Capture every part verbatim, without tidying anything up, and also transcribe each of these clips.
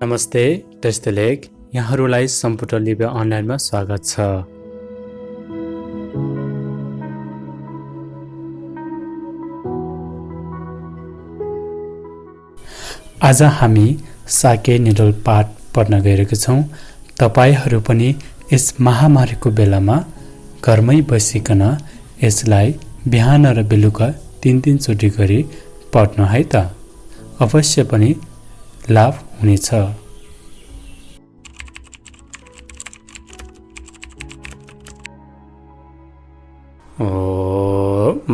नमस्ते, दृष्टिलेख, यहाँहरूलाई सम्पूर्ण लिब्रे अनलाइनमा स्वागत छ। आज हामी शाक्य निडल पाठ पढ्न गइरहेका छौँ। तपाईंहरू पनि यस महामारीको बेलामा घरमै बसिकन यसलाई बिहान र बेलुका तीन तीनचोटि गरी पढ्नु है त। अवश्य पनि लाभ हुनेछ। ཨོ།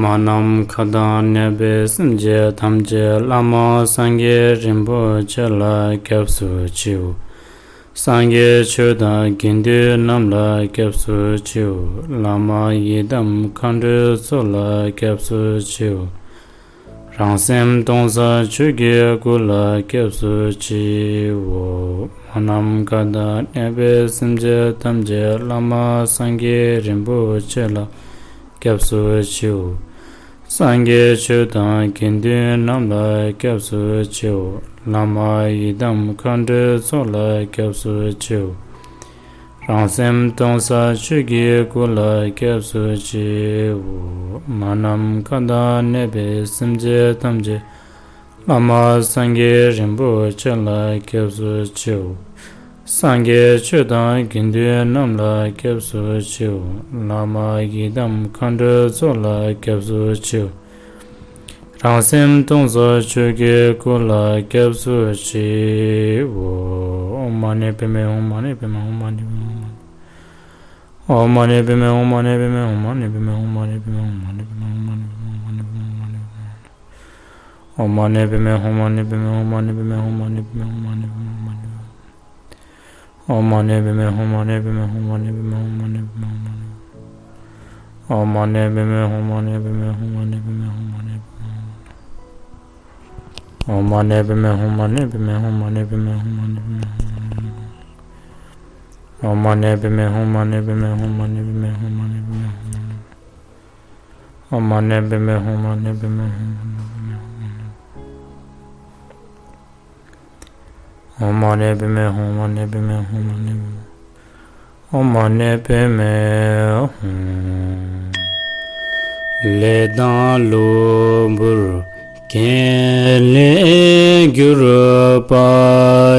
མ་ནམ་མཁའ་དང་མཉམ་པའི་སེམས་ཅན་ཐམས་ཅད་བླ་མ་སངས་རྒྱས་རིན་པོ་ཆེ་ལ་སྐྱབས་སུ་མཆིའོ། སངས་རྒྱས་ཆོས་དང་དགེ་འདུན་རྣམས་ལ་སྐྱབས་སུ་མཆིའོ། བླ་མ་ཡི་དམ་མཁའ་འགྲོའི་ཚོགས་ལ་སྐྱབས་སུ་མཆིའོ། རང་སེམས་སྟོང་གསལ་ཆོས་ཀྱི་སྐུ་ལ་སྐྱབས་སུ་མཆིའོ། མ་ནམ་མཁའ་དང་མཉམ་པའི་སེམས་ཅན་ཐམས་ཅད་བླ་མ་སངས་རྒྱས་རིན་པོ་ཆེ་ལ་སྐྱབས་སུ་མཆིའོ། སངས་རྒྱས་ཆོས་དང་དགེ་འདུན་རྣམས་ལ་སྐྱབས་སུ་མཆིའོ། བླ་མ་ཡི་དམ་མཁའ་འགྲོའི་ཚོགས་ལ་སྐྱབས་སུ་མཆིའོ། རང་སེམས་སྟོང་གསལ་ཆོས་ཀྱི་སྐུ་ལ་སྐྱབས་སུ་མཆིའོ། མ་ནམ་མཁའ་དང་མཉམ་པའི་སེམས་ཅན་ཐམས་ཅད་བླ་མ་སངས་རྒྱས་རིན་པོ་ཆེ་ལ་སྐྱབས་སུ་མཆིའོ། སངས་རྒྱས་ཆོས་དང་དགེ་འདུན་རྣམས་ལ་སྐྱབས་སུ་མཆིའོ། བླ་མ་ཡི་དམ་མཁའ་འགྲོའི་ཚོགས་ལ་སྐྱབས་སུ་མཆིའོ། རང་སེམས་སྟོང་གསལ་ཆོས་ཀྱི་སྐུ་ལ་སྐྱབས་སུ་མཆིའོ། ཨོཾ་མ་ཎི་པདྨེ་ཧཱུྃ། མ་ཎི་པདྨེ་ཧཱུྃ། མ་ཎི་པདྨེ་ཧཱུྃ། ཨོཾ་མ་ཎི་པདྨེ་ཧཱུྃ། མ་ཎི་པདྨེ་ཧཱུྃ། མ་ཎི་པདྨེ་ཧཱུྃ། མ་ཎི་པདྨེ་ཧཱུྃ། ཨོཾ་མ་ཎི་པདྨེ་ཧཱུྃ། མ་ཎི་པདྨེ་ཧཱུྃ། མ་ཎི་པདྨེ་ཧཱུྃ། མ་ཎི་པདྨེ་ཧཱུྃ། མ་ཎི་པདྨེ་ཧཱུྃ། མ་ཎི་པདྨེ་ཧཱུྃ། མ་ཎི་པདྨེ་ཧཱུྃ། མ་ཎི་པདྨེ་ཧཱུྃ། མ་ཎི་པདྨེ་ཧཱུྃ། མ་ཎི་པདྨེ་ཧཱུྃ། ཨོཾ་མ་ཎི་པདྨེ་ཧཱུྃ། མ་ཎི་པདྨེ་ཧཱུྃ། མ་ཎི་པདྨེ་ཧཱུྃ། མ་ཎི་པདྨེ་ཧཱུྃ། ཨོཾ་མ་ཎི་པདྨེ་ཧཱུྃ། མ་ཎི་པདྨེ་ཧཱུྃ། མ་ཎི་པདྨེ་ཧཱུྃ། མ་ཎི་པདྨེ་ཧཱུྃ། ཨོཾ་མ་ཎི་པདྨེ་ཧཱུྃ། མ་ཎི་པདྨེ་ཧཱུྃ། མ་ཎི་པདྨེ་ཧཱུྃ། མ་ཎི་པདྨེ་ཧཱུྃ། ཨོཾ་མ་ཎི་པདྨེ་ཧཱུྃ། མ་ཎི་པདྨེ་ཧཱུྃ། མ་ཎི་པདྨེ་ཧཱུྃ། ཨོཾ་མ་ཎི་པདྨེ་ཧཱུྃ། མ་ཎི་པདྨེ་ཧཱུྃ། མ་ཎི་པདྨེ་ཧཱུྃ། ཨོཾ་མ་ཎི་པདྨེ་ཧཱུྃ། ལས་དང་གློ་བུར་རྐྱེན་ལས་གྱུར་པ་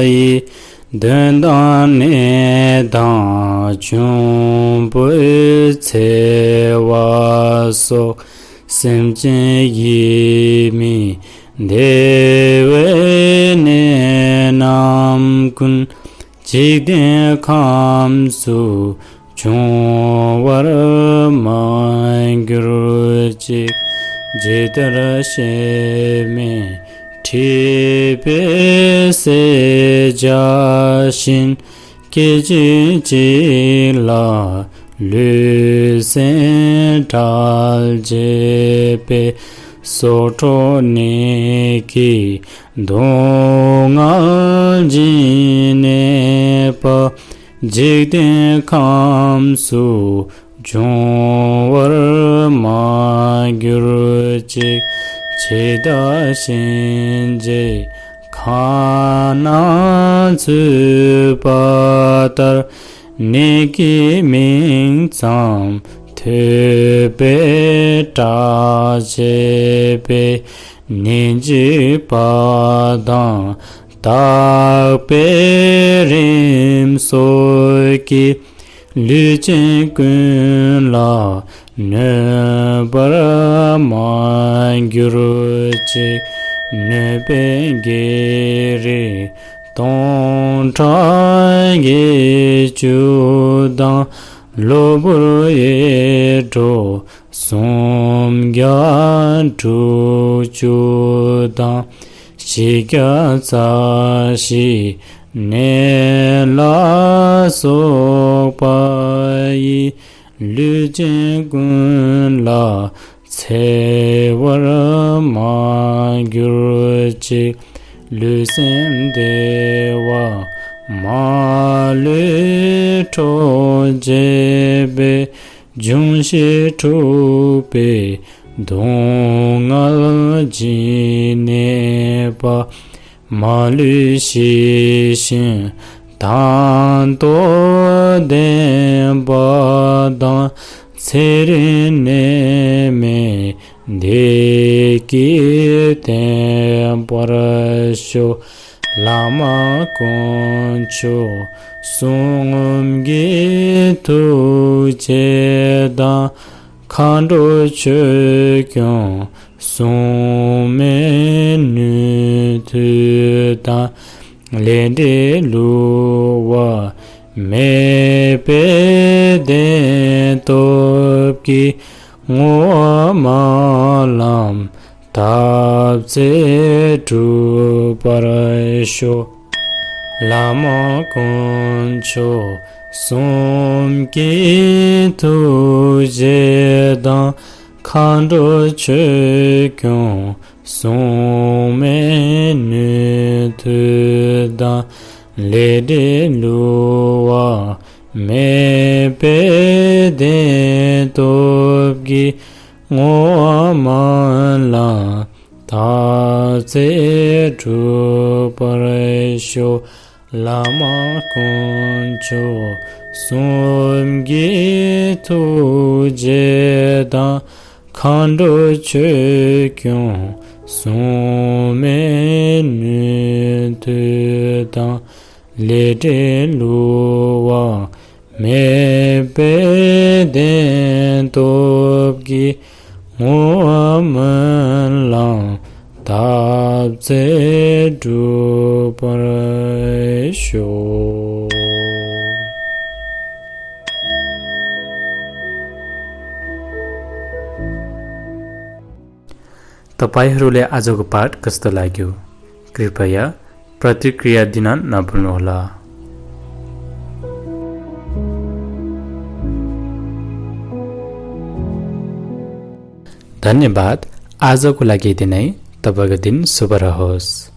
ཡི། གདོན་དང་ནད་དང་འབྱུང་པོའི་འཚེ་བ་སོགས། སེམས་ཅན་ཡིད་མི་བདེ་བའི་ནད་རྣམས་ཀུན། འཇིག་རྟེན་ཁམས་སུ་འབྱུང་བར་མ་གྱུར་ཅིག། ཇི་ལྟར་གཤེད་མས་འཁྲིད་པའི་བསད་བྱ་བཞིན། སྐད་ཅིག་གཅིག་ལ་ལུས་སེམས་འབྲལ་བྱེད་པའི། སྲོག་འཕྲོག་ནད་ཀྱི་སྡུག་བསྔལ་ཇི་སྙེད་པ། འཇིག་རྟེན་ཁམས་སུ་འབྱུང་བར་མ་གྱུར་ཅིག། ཇི་ལྟར་གཤིན་རྗེའི་ཁ་ནང་ཚུད་པ་ལྟར། ནད་ཀྱི་མིང་ཙམ་ཐོས་པས་སྐྲག་བྱེད་པའི། ནད་འཇིགས་པ་དང་དག་པའི་རིམས་སོགས་ཀྱིས། ལུས་ཅན་ཀུན་ལ་གནོད་པར་མ་གྱུར་ཅིག། གནོད་པའི་བགེགས་རིགས་སྟོང་ཕྲག་བརྒྱད་ཅུ་དང་། གློ་བུར་ཡེ་འདྲོག་སུམ་བརྒྱ་དྲུག་ཅུ་དང་། བཞི་བརྒྱ་རྩ་བཞིའི་ནད་ལ་སོགས་པ་ཡིས། ལུས་ཅན་ཀུན་ལ་འཚེ་བར་མ་གྱུར་ཅིག། ལུས་སེམས་བདེ་བ་མ་ལུས་འཕྲོག་བྱེད་པའི། འབྱུང་བཞི་འཁྲུགས་པའི་སྡུག་བསྔལ་ཇི་སྙེད་པ། མ་ལུས་ཞི་ཞིང་དྭངས་སྟོབས་ལྡན་པ་དང་། ཚེ་རིང་ནད་མེད་བདེ་སྐྱིད་བརྟན་པར་ཤོག། བླ་མ་དཀོན་མཆོག་གསུམ་གྱི་ཐུགས་རྗེ་དང་། མཁའ་འགྲོ་ཆོས་སྐྱོང་སྲུང་མའི་ནུས་མཐུ་དང་། ལས་འབྲས་བསླུ་བ་མེད་པའི་བདེན་སྟོབས་ཀྱིས། བསྔོ་བ་སྨོན་ལམ་བཏབ་ཚེ་འགྲུབ་པར་ཤོག། བླ་མ་དཀོན་མཆོག་གསུམ་གྱི་ཐུགས་རྗེ་དང་། མཁའ་འགྲོ་ཆོས་སྐྱོང་སྲུང་མའི་ནུས་མཐུ་དང་། ལས་འབྲས་བསླུ་བ་མེད་པའི་བདེན་སྟོབས་ཀྱིས། བསྔོ་བ་སྨོན་ལམ་བཏབ་ཚེ་འགྲུབ་པར་ཤོག། བླ་མ་དཀོན་མཆོག་གསུམ་གྱི་ཐུགས་རྗེ་དང་། མཁའ་འགྲོ་ཆོས་སྐྱོང་སྲུང་མའི་ནུས་མཐུ་དང་། ལས་འབྲས་བསླུ་བ་མེད་པའི་བདེན་སྟོབས་ཀྱིས། བསྔོ་བ་སྨོན་ལམ་བཏབ་ཚེ་འགྲུབ་པར་ཤོག། तपाईंहरूले आजको पाठ कस्तो लाग्यो? कृपया प्रतिक्रिया दिन नभुल्नुहोला। धन्यवाद। आजको लागि यति नै। तपाईँको दिन शुभ रहोस्।